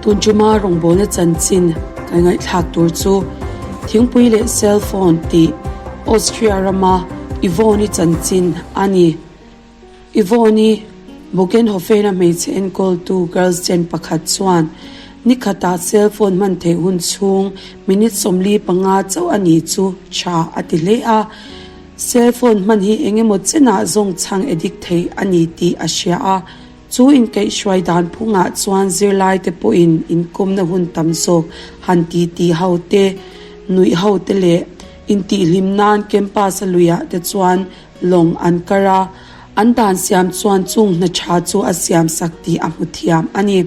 Tun tuma rawngbawlna chanchin kan ngaihthlak tur chu thingpui leh cell phone tih Austria rama Yvonne-i chanchin a ni. Yvonne-i Bogenhofen-a hmeichhe enkawltu Girls Gen pakhat chuan nikhatah cell phone hman theih hun chhung minute 45 chauh a ni chu tha a ti hle a. Cell phone hman hi eng emaw chenah zawng chhang addict thei a ni tih a hria a. Chu inkaihhruai dan phungah chuan zirlaite pawhin inkawmna hun tam zawk han titi ho te, nuih ho te leh intihhlim nan campus-a luiah te chuan lawng an kar a, an dan siam chuan chung hna tha chu a siam sak tih a hmu thiam a ni.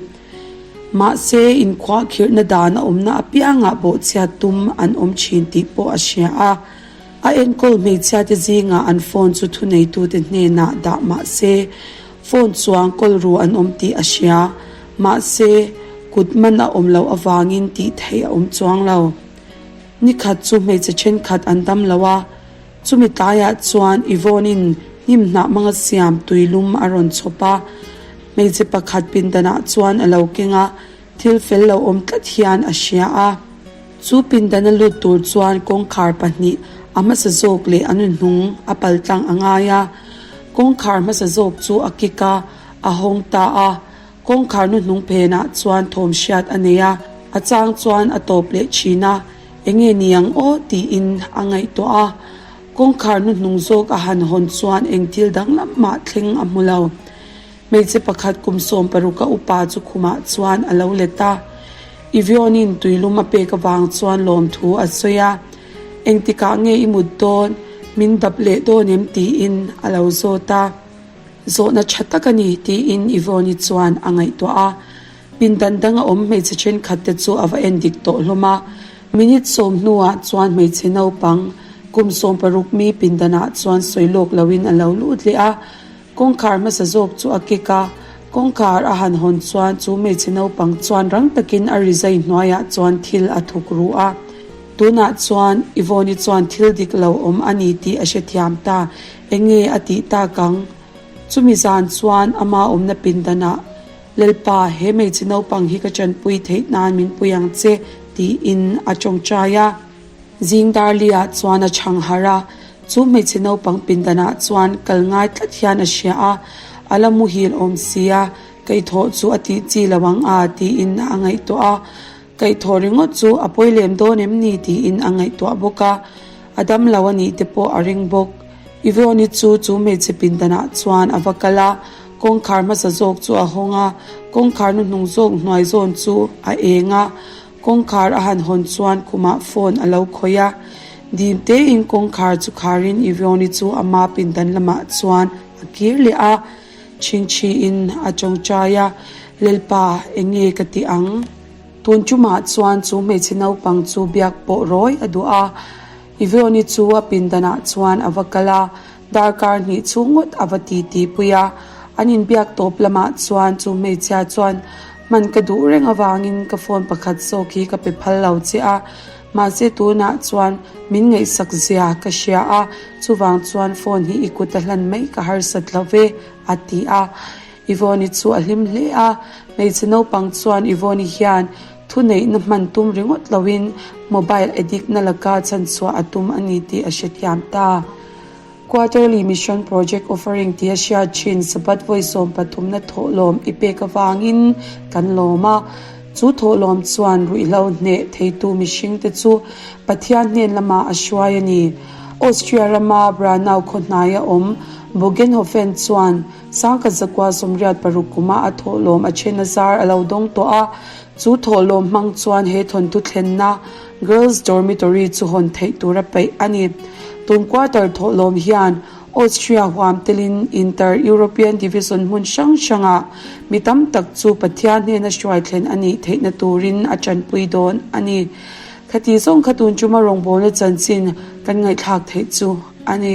Mahse, inkhuahkhirhna dan a awmna apiangah bawhchhiat tum an awm thin tih pawh a hria a. A enkawl hmeichhiate zingah an phone chu thuneitute hnenah dah mah se, phone chuang kawl ru an awm tih a hria. Mahse, kut man a awm loh avangin tih theih a awm chuang lo. Nikhat chu hmeichhe thenkhat an dam lo a, chumi tlaiah chuan Yvonne-in hnim hnah hmanga siam tuilum a rawn chhawp a. Hmeichhe pakhat pindanah chuan a lo keng a, Thil fel lo awm tlat hian a hria a. Chu pindan a lut tur chuan kawngkhar pahnih a hmasa zawk leh a nuhnung a pal tlang a ngai a. Kawngkhar hmasa zawk chu a kik a, a hawng ta a. Kawngkhar nuhnung phenah chuan thawm hriat a nei a, a chang chuan a tawp leh thin a, enge ni ang aw tiin a ngaihtuah a. Kawngkhar nuhnung zawk a han hawn chuan eng thil danglam mah thleng a hmu lo. Hmeichhe pakhat kum 16 a upa chu khumah chuan a lo let a. Yvonne-in tuilum a pek avang chuan lawmthu a sawi a, Engtikah nge i mut dawn? Min dap leh dawn em? tiin a lo zawt a. Zawhna tha tak a ni, tiin Yvonne-i chuan a ngaihtuah a. Pindan dang a awm hmeichhe thenkhat te chu a va en dik tawh hlawm a. Minute sawm hnuah chuan hmeichhe naupang kum 16 mi pindanah chuan sawi lawk loin a lo lut leh a. Kawngkhar hmasa zawk chu a kik a, kawngkhar a han hawn chuan chu hmeichhe naupang chuan rang takin a rizai hnuaiah chuan thil a thuk ru a. Tunah chuan Yvonne-i chuan thil dik lo awm a ni tih a hrethiam ta, enge a tih tak ang? Chumi zan chuan ama awmna pindanah, Lalpa, he hmeichhe naupang hi ka tanpui theih nan min pui ang che, tiin a tawngtai a. Zing Darli-ah chuan a chhang harh a, chu hmeichhe naupang pindanah chuan kal ngai tlat hian a hria a, a la muhil awm si a, kaihthawh chu a tih chi lo ang a tiin a ngaihtuah a, kaihthawh ringawt chu a pawi lem dawn em ni tiin a ngaihtuah bawk a, a dam lo a nih te pawh a ring bawk. Yvonne-i chu chu hmeichhe pindanah chuan a va kal a, kawngkhar hmasa zawk chu a hawng a, kawngkhar hnuhnung zawk hnuai zawn chu a eng a, Kawngkhar a han hawn chuan khumah phone a lo khawih a, dim tein kawngkhar chu kharin Yvonne-i chu ama pindan lamah chuan a kir leh a, chhingchhiin a tawngtai a, Lalpa, eng nge ka tih ang? Tun tumah chuan chu hmeichhe naupang chu biak pawh rawi a duh a, Yvonne-i chu a pindanah chuan a va kal a, darkar hnih chhung ngawt a va titi pui a, an inbiak tawp lamah chuan chu hmeichhia chuan Hman ka duh reng avangin ka phone pakhat zawk hi ka pe phal lo che a, mahse tunah chuan min ngaihsak zia ka hria a, chuvang chuan phone hi i kut a hlan mai ka harsat lo ve, a ti a. Yvonne-i chu a hlim hle a, hmeichhe naupang chuan Yvonne-i hian thuneihna hman tum ringawt loin mobile addict na laka chhanchhuah a tum a ni tih a hrethiam ta. Quarterly Mission Project Offering tia hriat thin Sabbath vawi 13 na thawhlawm i pek avangin kan lawm a. Chu thawhlawm chuan ruihhlo hneh theitu mihringte chu Pathian hnen lamah a hruai a ni. Austria rama Branau khaw hnaia awm Bogenhofen chuan 1986 kuma a thawhlawm a then a zar a lo dawng tawh a. Chu thawhlawm hmang chuan he thawnthu thlenna Girls Dormitory chu hawn theih tur a peih a ni. Tun quarter thawhlawm hian Austria huam telin Inter-European Division hmun hrang hrangah mi tam tak chu Pathian hnena hruai thlen a nih theihna turin a tanpui dawn a ni. Khati zawng kha tun tuma rawngbawlna chanchin kan ngaihthlak theih chu a ni.